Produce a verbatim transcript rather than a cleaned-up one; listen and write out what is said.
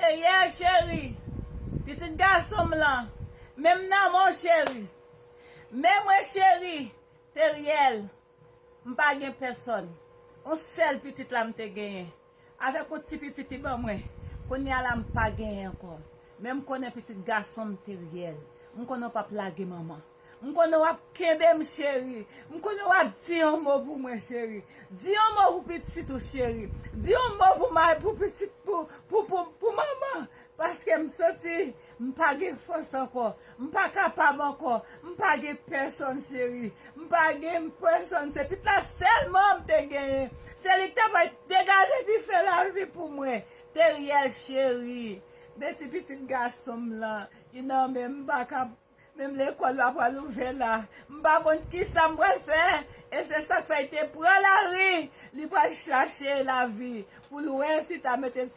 Teriel cheri, pitit gason m lan, men m nan men w cheri, men mwen cheri, Teriel, m pa gen pèsòn, yon sèl pitit la m te genyen, avèk yon ti pitit li ban mwen, kounye a la m pa genyen ankò, men m konnen pitit gason m Teriel, m konnen w p ap lage manman. M konnen w ap kenbe m cheri. M konnen w ap di yon mo pou mwen cheri. Di yon mo pou pitit ou cheri. Di yon mo pou ma pou pitit pou pou pou pou manman. Paske m santi m pa gen fòs ankò. M pa kapab ankò. M pa gen pèsòn cheri. M pa gen pèsòn. Se pitit la sèlman m te genyen. Se li k ta pral degaje dife lavi pou mwen. Teriel cheri. Men ti pitit gason m lan. Li nan men m, m pa kap Menm lekòl la pral ouvè la. M pa konn kisa m pral fè. E se sa k fè l te pran lari. Li pral chache lavi. Pou l wè si ta mete